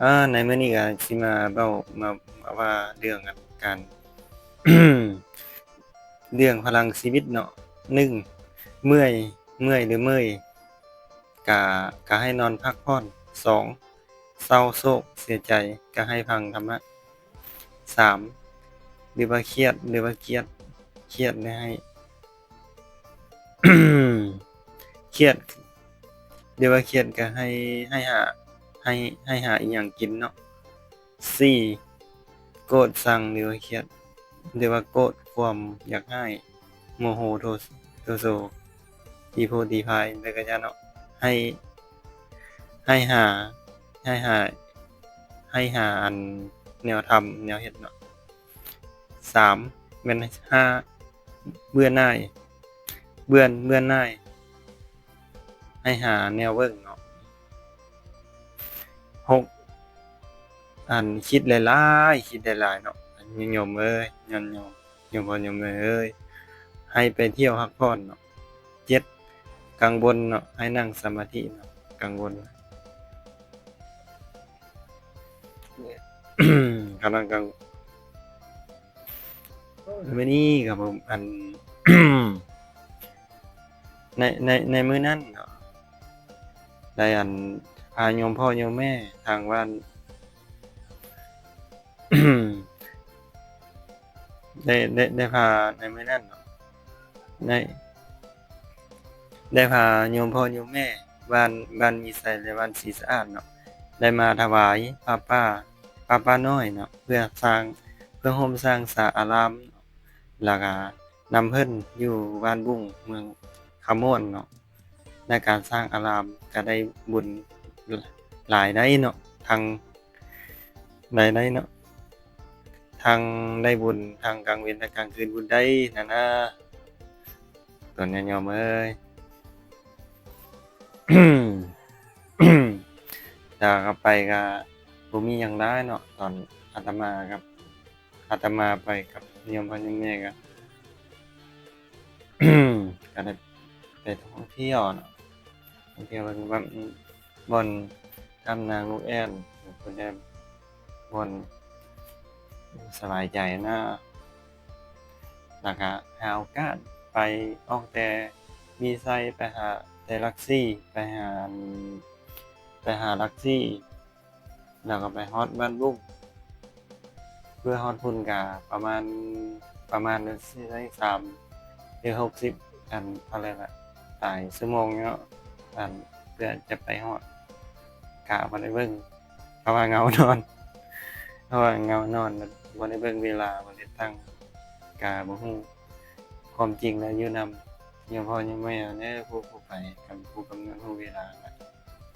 ອ່າ ໃນມື້ນີ້ກໍຊິມາເວົ້າ ມາ ມາວ່າເລື່ອງການ ເລື່ອງພະລັງຊີວິດເນາະ. ໜຶ່ງ ເມື່ອຍ ເມື່ອຍ ຫຼື ເມີຍ ກະ ກະໃຫ້ນອນພັກຜ່ອນ. ສອງ ເສົ້າໂສກເສຍໃຈ ກະໃຫ້ຟັງທຳມະ. ສາມ ຫຼືວ່າຄຽດ ຫຼືວ່າກຽດ ຄຽດ ແລະ ໃຫ້ ຄຽດ ຫຼືວ່າຄຽດກະໃຫ້ ໃຫ້ຫາ ໃຫ້ ໃຫ້ຫາອີ່ຫຍັງກິນເນາະ. ສີ່ ໂກດຊັງ ຫຼືວ່າຄຽດ ຫຼືວ່າໂກດຄວາມຢາກຮ້າຍ ໂມໂຫ ໂທ ໂທໂສ ຕີໂພຕີພາຍ ແລ້ວກະຢ່າເນາະ. ໃຫ້ ໃຫ້ຫາ ໃຫ້ຫາ ໃຫ້ຫາອັນແນວທຳແນວເຮັດເນາະ. ສາມ ແມ່ນຫ້າ ເບື່ອໜ່າຍ ເບື່ອ ເບື່ອໜ່າຍ ໃຫ້ຫາແນວເບິ່ງເນາະ. ຫົກ ອັນຄິດຫຼາຍໆ ຄິດຫຼາຍໆເນາະ ຍາດໂຍມເອີຍ ຍາດໂຍມ ໂຍມພໍ່ໂຍມແມ່ເອີຍ ໃຫ້ໄປທ່ຽວພັກຜ່ອນເນາະ. ເຈັດ ກັງວົນເນາະ ໃຫ້ນັ່ງສະມາທິເນາະ ກັງວົນ ກຳລັງກັງ ມື້ນີ້ກໍ ອັນ ໃນ ໃນ ໃນມື້ນັ້ນເນາະ ໄດ້ ອັນ ພາໂຍມພໍ່ໂຍມແມ່ທາງບ້ານ ໄດ້ ໄດ້ ໄດ້ພາ ໃນມື້ນັ້ນເນາະ ໄດ້ ໄດ້ພາໂຍມພໍ່ໂຍມແມ່ບ້ານ ບ້ານມີໄຊ ແລະ ບ້ານສີສະອາດເນາະ ໄດ້ມາຖວາຍຜ້າປ່າ ຜ້າປ່ານ້ອຍເນາະ ເພື່ອສ້າງ ເພື່ອໂຮມສ້າງສາອາລາມ ແລ້ວກະນຳເພິ່ນຢູ່ບ້ານບຸ້ງ ເມືອງຄຳມ່ວນເນາະ ໃນການສ້າງອາລາມ ກະໄດ້ບຸນຫຼາຍໄດ໋ເນາະ ທັງ ໄດ້ ໄດ້ເນາະ ທັງໄດ້ບຸນ ທັງກາງເວັນ ທັງກາງຄືນບຸນໄດ້ນະນາ ຕົນຍາດໂຍມເອີຍ. ແຕ່ວ່າໄປກະບໍ່ມີຫຍັງຫຼາຍເນາະ ຕອນອາດຕະມາກັບ ອາດຕະມາໄປກັບໂຍມພໍ່ໂຍມແມ່ກະ ກະໄດ້ໄປທ່ອງທ່ຽວເນາະ ທ່ອງທ່ຽວເບິ່ງບ່ອນ ບ່ອນຖ້ຳນາງນົກແອ່ນ ເພິ່ນໄດ້ບ່ອນສະບາຍໃຈນະ ແລ້ວກະຫາໂອກາດໄປ ອອກແຕ່ມີໄຊ ໄປຫາແຕ່ຫຼັກສີ່ ໄປຫາ ໄປຫາຫຼັກສີ່ ແລ້ວກໍໄປຮອດບ້ານບຸ້ງ ເພື່ອຮອດພຸ້ນກະປະມານ ປະມານສີ່ສິບ ຫຼືຫົກສິບ ອັນ ເທົ່າໃດລະ ຫຼາຍຊົ່ວໂມງເນາະ ອັນ ເພື່ອຈະໄປຮອດ ກະບໍ່ໄດ້ເບິ່ງ ເພາະວ່າເຫງົານອນ ເພາະວ່າເຫງົານອນ ບໍ່ໄດ້ເບິ່ງເວລາ ບໍ່ໄດ້ຕັ້ງ ກະບໍ່ຮູ້ ຄວາມຈິງແລ້ວຢູ່ນຳໂຍມພໍ່ໂຍມແມ່ເດີ ຜູ້ ຜູ້ໄປ ກຳ ຜູ້ກຳນົດຮູ້ເວລາ ກະ ກະ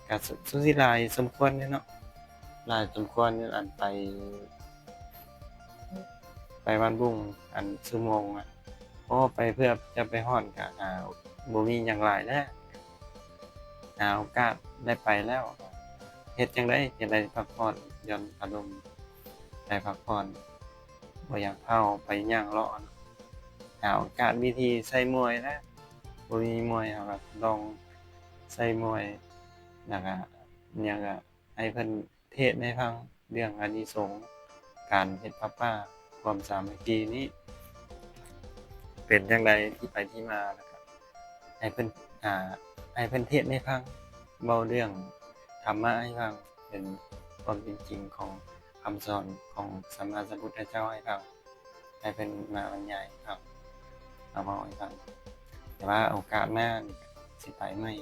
ກະຊິຫຼາຍສົມຄວນຢູ່ເນາະ ຫຼາຍສົມຄວນຢູ່ ອັນໄປ ໄປບ້ານບຸ້ງ ອັນ ຊົ່ວໂມງອະ ໂອ້ ໄປເພື່ອຈະໄປຮອດກະ ອ່າ ບໍ່ມີຫຍັງຫຼາຍແລ້ວ ຫາໂອກາດໄດ້ໄປແລ້ວ ເຮັດຈັ່ງໃດຈະໄດ້ພັກຜ່ອນຢ່ອນອາລົມ ໄດ້ພັກຜ່ອນ ບໍ່ຢາກເຜົາ ໄປຍ່າງເລາະ ຫາໂອກາດວິທີໃສ່ໝ່ວຍນະ ບໍ່ມີໝ່ວຍ ເຮົາກໍລອງໃສ່ໝ່ວຍ ແລ້ວກໍຫຍັງ ກໍໃຫ້ເພິ່ນເທດໃຫ້ຟັງເລື່ອງອານິສົງການເຮັດຜ້າປ່າ ຄວາມສາມັກຄີນີ້ ເປັນຈັ່ງໃດ ທີ່ໄປທີ່ມາ ແລ້ວກໍໃຫ້ເພິ່ນ ອ່າ ໃຫ້ເພິ່ນເທດໃຫ້ຟັງ ເວົ້າເລື່ອງທຳມະໃຫ້ຟັງ ເປັນຄວາມເປັນຈິງຂອງຄຳສອນຂອງສຳມາສຳພຸດທະເຈົ້າໃຫ້ຟັງ ໃຫ້ເພິ່ນມາບັນຍາຍໃຫ້ຟັງ ມາເວົ້າໃຫ້ຟັງ ແຕ່ວ່າໂອກາດໜ້ານີ້ຊິໄປໃໝ່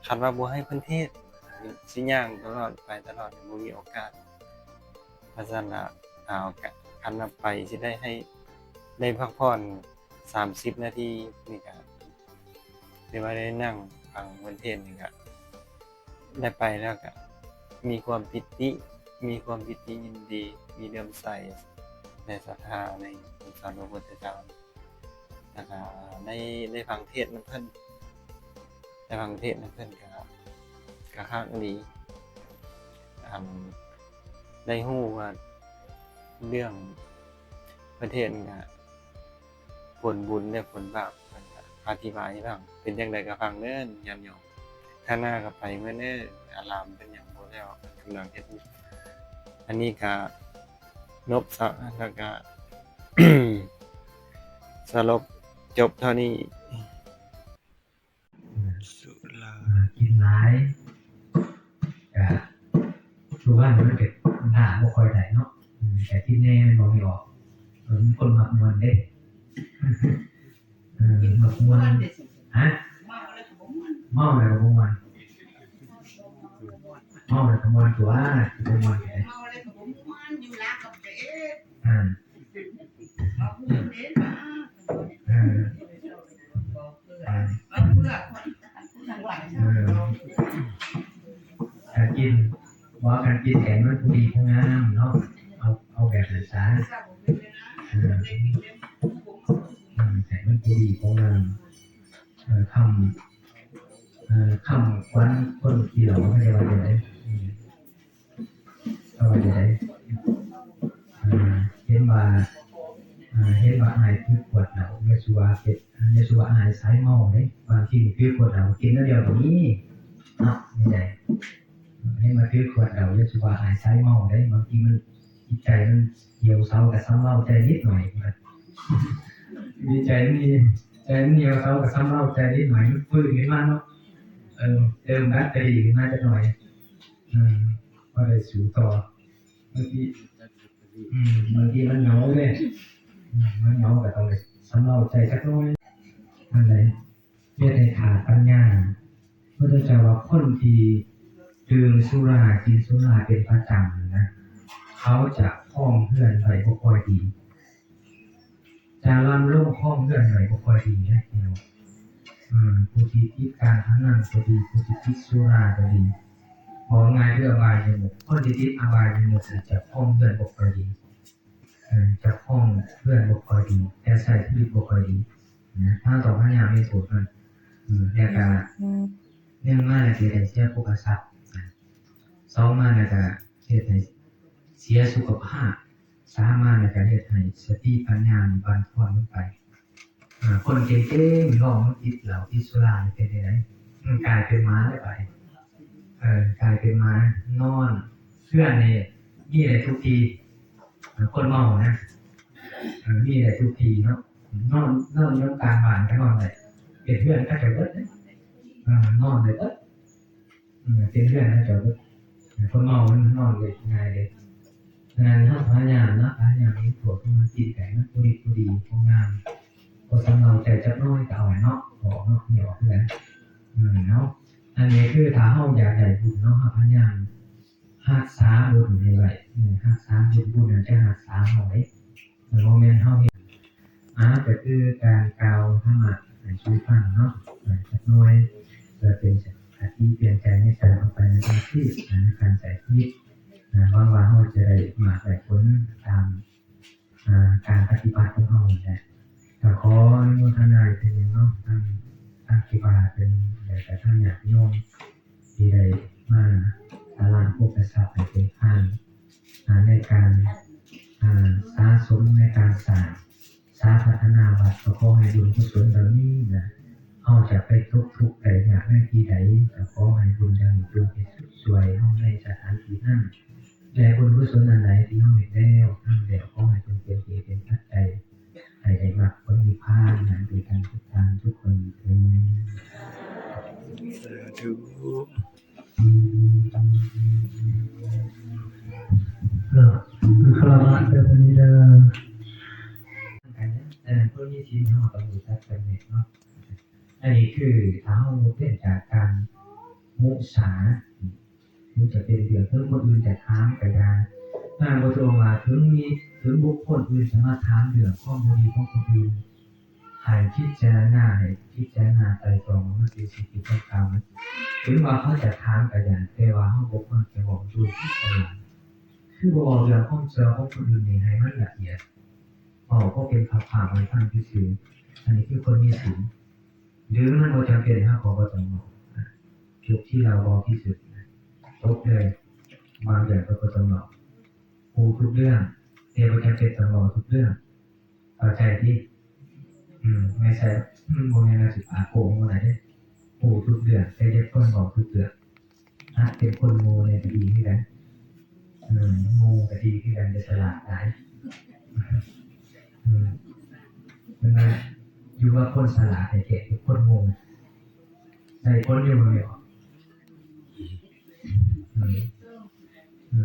ຄັນວ່າບໍ່ໃຫ້ເພິ່ນເທດ ຊິຍ່າງຕະຫຼອດ ໄປຕະຫຼອດ ບໍ່ມີໂອກາດ ວ່າຊັ້ນລະ ເອົາ ກະ ຄັນວ່າໄປຊິໄດ້ໃຫ້ ໄດ້ພັກຜ່ອນສາມສິບນາທີນີ້ກະ ຫຼືວ່າໄດ້ນັ່ງຟັງເພິ່ນເທດນີ້ກະ ໄດ້ໄປແລ້ວກະມີຄວາມປີຕິ ມີຄວາມປີຕິຍິນດີ ມີເຫຼື້ອມໃສ ແລະ ສັດທາໃນຄຳສອນຂອງພະພຸດທະເຈົ້າ ແລ້ວກະໄດ້ ໄດ້ຟັງເທດນຳເພິ່ນ ໄດ້ຟັງເທດນຳເພິ່ນກະ ກະຄັກອີ່ຫຼີ ອັນ ໄດ້ຮູ້ວ່າເລື່ອງເພິ່ນເທດນີ້ກະ ຜົນບຸນ ແລະ ຜົນບາບ ເພິ່ນກະອະທິບາຍໃຫ້ຟັງ ເປັນຈັ່ງໃດກະຟັງເດີຍາດໂຍມ ທະນາກໍໄປເໝິດແລ້ວ ອາລາມເປັນຫຍັງບໍ່ແລ້ວ ກຳລັງເຮັດຢູ່. ອັນນີ້ກະນົບສະ ແລ້ວກະ ສະຫຼຸບຈົບເທົ່ານີ້. ສຸລາ ອ່າ ກິນຫຼາຍ ກະ ທຸກວັນມັນກະດ່າບໍ່ຄ່ອຍໄດ້ເນາະ ອືມ ກະກິນແດ່ແມ່ນບໍ່ ມີອອກ ເອີ ມີຄົນມັກມ່ວນເດ້ ເອີ ມັກມ່ວນ ຮະ ເມົາແລ້ວກະບໍ່ມ່ວນ ເມົາແລ້ວກະມ່ວນຕົວະ ຊິບໍ່ມ່ວນຈັ່ງໃດ ເມົາແລ້ວກະບໍ່ມ່ວນ ຢູ່ລາວກະບໍ່ໄດ້ ອ່າ ເອີ ເອີ ການກິນ ວ່າການກິນໃຫ້ມັນພໍດີພໍງາມເນາະ ເອົາ ເອົາແບບນັ້ນຊະ ເອີ ໃຫ້ມັນພໍດີພໍງາມ ເອີ ຄຳ ເອີ ຄຳຂວັນຄົນກິນເຫຼົ້າ ເຂົາເຈົ້າວ່າຈັ່ງໃດ? ເຂົາວ່າຈັ່ງໃດ? ເອີ ເຫັນວ່າ ເອີ ເຫັນວ່າອ້າຍຖືຂວດເຫຼົ້າ ຢ່າສູ່ວ່າເປັນ ຢ່າສູ່ວ່າອ້າຍສາຍເມົາເດ້ ບາງທີຖືຂວດເຫຼົ້າກິນແນວດຽວກໍມີເນາະ ນີ້ໃດ ເຫັນວ່າຖືຂວດເຫຼົ້າ ຢ່າສູ່ວ່າອ້າຍສາຍເມົາເດ້ ບາງທີມັນ ຈິດໃຈມັນຫ່ຽວເຊົາ ກະຊຳເລົາໃຈນິດໜ້ອຍ ຈິດໃຈມັນ ໃຈມັນຫ່ຽວເຊົາ ກະຊຳເລົາໃຈນິດໜ້ອຍ ມັນຟື້ນຂຶ້ນມາເນາະ ເອີ ເຕີມແບັດເຕີຣີຂຶ້ນມາຈັກໜ້ອຍ ເອີ ພໍໄດ້ສູ້ຕໍ່ ບາງທີ ອືມ ບາງທີມັນເຫງົາເດ້ ອືມ ມັນເຫງົາກໍຕ້ອງໄດ້ຊຳເລົາໃຈຈັກໜ້ອຍ ອັນໃດ ເຮັດໃຫ້ຂາດປັນຍາ ພຸດທະເຈົ້າວ່າຄົນທີ່ດື່ມສຸລາ ກິນສຸລາເປັນປະຈຳນະ ເຂົາຈະຄອງເຮືອນໄດ້ບໍ່ຄ່ອຍດີ ຈະລຳລົງຄອງເຮືອນໄດ້ບໍ່ຄ່ອຍດີເດ້ ເອີ ຜູ້ທີ່ຕິດການພະນັນກໍດີ ຜູ້ທີ່ຕິດສຸລາກໍດີ ເວົ້າງ່າຍຄືອະບາຍຍະມຸກ ຄົນທີ່ຕິດອະບາຍຍະມຸກຈະຄອງເຮືອນບໍ່ຄ່ອຍດີ ເອີ ຈະຄອງເຮືອນບໍ່ຄ່ອຍດີ ຈະໃຊ້ຊີວິດບໍ່ຄ່ອຍດີນະ ເຮົາຕ້ອງພະຍາຍາມເຮັດໂທດມັນ ເອີ ແລ້ວກະ ໜຶ່ງມາແລ້ວຊິເຮັດໃຫ້ເສຍໂພຄະຊັບ ສອງມາແລ້ວກະເຮັດໃຫ້ເສຍສຸຂະພາບ ສາມມາແລ້ວກະເຮັດໃຫ້ສະຕິປັນຍານີ້ບັ່ນທອນລົງໄປ ອາ ຄົນເກັ່ງໆ ລອງມາຕິດເຫຼົ້າຕິດສຸລານີ້ເປັນຈັ່ງໃດ? ມັນກາຍເປັນໝາແລ້ວບາດນີ້ ເອີ ກາຍເປັນໝາ ນອນເຮືອນນີ້ມີໄດ້ທຸກທີ່ ເອີ ຄົນເມົານະ ເອີ ມີໄດ້ທຸກທີ່ເນາະ ນອນ ນອນຢູ່ກາງບ້ານກໍນອນໄດ້ ເປັນເຮືອນເຂົາເຈົ້າເບິດເດ້ ເອີ ນອນໄດ້ເບິດ ເອີ ເປັນເຮືອນເຂົາເຈົ້າເບິດ ຄົນເມົາມັນນອນໄດ້ງ່າຍເດ້ ສະນັ້ນເຮົາພະຍາຍາມເນາະ ພະຍາຍາມເຮັດພວກທີ່ມັນກິນໄດ້ ມັນພໍດີພໍດີ ພໍງາມ ພໍຊຳເລົາໃຈຈັກໜ້ອຍກໍເອົາເນາະ ອອກເນາະ ນີ້ອອກຄືກັນ ເອີ ເນາະ ອັນນີ້ຄືຖ້າເຮົາຢາກໄດ້ບຸນເນາະ ເຮົາພະຍາຍາມຮັກສາບຸນໃຫ້ໄວ້ ເອີ ຮັກສາບຸນ ບຸນນັ້ນຈະຮັກສາເຮົາເດ້ ບໍ່ແມ່ນເຮົາເຮັດ ອາ ກະຄືການກ່າວທຳມະໃຫ້ສູ່ຟັງເນາະ ຈັກໜ້ອຍ ເພື່ອເປັນຄະຕິເຕືອນໃຈໃນການເອົາໄປໃນການໃຊ້ຊີວິດ ໃນການໃຊ້ຊີວິດ ອາ ຫວັງວ່າເຮົາຈະໄດ້ໝາກໄດ້ຜົນຕາມ ອາ ການປະຕິບັດຂອງເຮົານີ້ແຫຼະ ກໍຂໍອະນຸໂມທະນາອີກເທື່ອໜຶ່ງເນາະ ທັງ ທັງທີ່ວ່າເປັນ ແລະກະທັງຍາດໂຍມ ທີ່ໄດ້ມາສະຫຼາງໂພຄະຊັບໃຫ້ເປັນທານ ອາ ໃນການ ອາ ສະສົມໃນການສ້າງສາພັດທະນາວັດ ກໍຂໍໃຫ້ບຸນກຸສົນເຫຼົ່ານີ້ນະ ເຮົາຈະໄປຕົກທຸກໄດ້ຍາກໃນທີ່ໃດ ກໍຂໍໃຫ້ບຸນເຫຼົ່ານີ້ຈົ່ງໄປສຸດຊ່ວຍເຮົາໃນສະຖານທີ່ນັ້ນ ແລະບຸນກຸສົນອັນໃດທີ່ເຮົາເຮັດແລ້ວ ທຳແລ້ວ ຂໍໃຫ້ຈົ່ງເປັນເຫດເປັນປັດໄຈ ໃຫ້ໄດ້ມັກຜົນນິບພານນຳດ້ວຍກັນທຸກທ່ານທຸກຄົນເທີ້ນ. ສາທຸ. ເນາະ ຄາລະວະເດີ ອັນນີ້ເດີ ອັນນັ້ນຄົນມີສິນເຮົາຕ້ອງຮູ້ຈັກກັນແນ່ເນາະ. ອັນນີ້ຄືຖ້າເຮົາເວັ້ນຈາກການມຸສາ ມັນຈະເປັນເລື່ອງ ເຖິງຄົນອື່ນຈະຖາມກໍຢ່າ ນາງບໍ່ຖືວ່າ ເຖິງມີ ເຖິງບຸກຄົນອື່ນຈະມາຖາມເລື່ອງຄວາມບໍ່ດີຂອງຄົນອື່ນ ໃຫ້ພິຈາລະນາ ໃຫ້ພິຈາລະນາໄຕ່ຕອງວ່າມັນເປັນສິ່ງທີ່ຕ້ອງການ ເຖິງວ່າເຂົາຈະຖາມກໍຢ່າ ແຕ່ວ່າເຮົາບໍ່ຄວນຈະເວົ້າໂດຍຜິດປະຫຍັງ ຄືບໍ່ເວົ້າເລື່ອງຄວາມເຊື່ອຂອງຄົນອື່ນນີ້ໃຫ້ມັນລະອຽດ ເວົ້າພໍເປັນພາບໆໃຫ້ຟັງຊື່ໆ ອັນນີ້ຄືຄົນມີສິນ. ຫຼືມັນບໍ່ຈຳເປັນ ເຮົາກໍບໍ່ຕ້ອງເວົ້າ ຈົບທີ່ລາວເວົ້າທີ່ສຸດ ຈົບເລີຍ ບາງເລື່ອງກໍບໍ່ຕ້ອງເວົ້າ ຮູ້ທຸກເລື່ອງ ແຕ່ບໍ່ຈຳເປັນຕ້ອງເວົ້າທຸກເລື່ອງ ເຂົ້າໃຈຕິ? ອືມ ແມ່ນໃສ່ ອືມ ບໍ່ແມ່ນວ່າຊິປາກໂກງບໍ່ໄດ້ເດ້ ຮູ້ທຸກເລື່ອງ ແຕ່ຢ່າຄົນເວົ້າທຸກເລື່ອງ. ຫາກເປັນຄົນໂງ່ແດ່ກໍດີຄືກັນ. ເອີ ໂງ່ກໍດີຄືກັນ ແຕ່ສະຫຼາດຫຼາຍ. ເອີ ເພິ່ນວ່າຢູ່ວ່າຄົນສະຫຼາດແທ້ໆ ເປັນຄົນໂງ່ ໄດ້ຜົນຢູ່ບໍ່ແມ່ນບໍ່? ເອີ ເອີ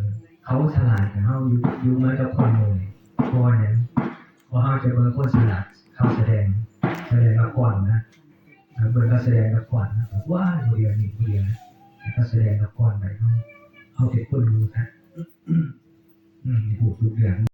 ເຂົາສະຫຼາດ ແຕ່ເຮົາຢູ່ ຢູ່ມາກັບຄົນໂງ່. ເພາະວ່າຫຍັງ? ເພາະເຮົາຈະເບິ່ງຄົນສະຫຼາດ ເຂົາສະແດງ ສະແດງລະຄອນນະ. ເອີ ເບິ່ງເຂົາສະແດງລະຄອນນະ ວ້າຍ ຜູ້ດຽວນີ້ຜູ້ດຽວນະ. ເຂົາສະແດງລະຄອນໄປ ເຮົາ ເຮົາເປັນຄົນໂງ່ຊະ. ອືມ ຮູ້ທຸກເລື່ອງ.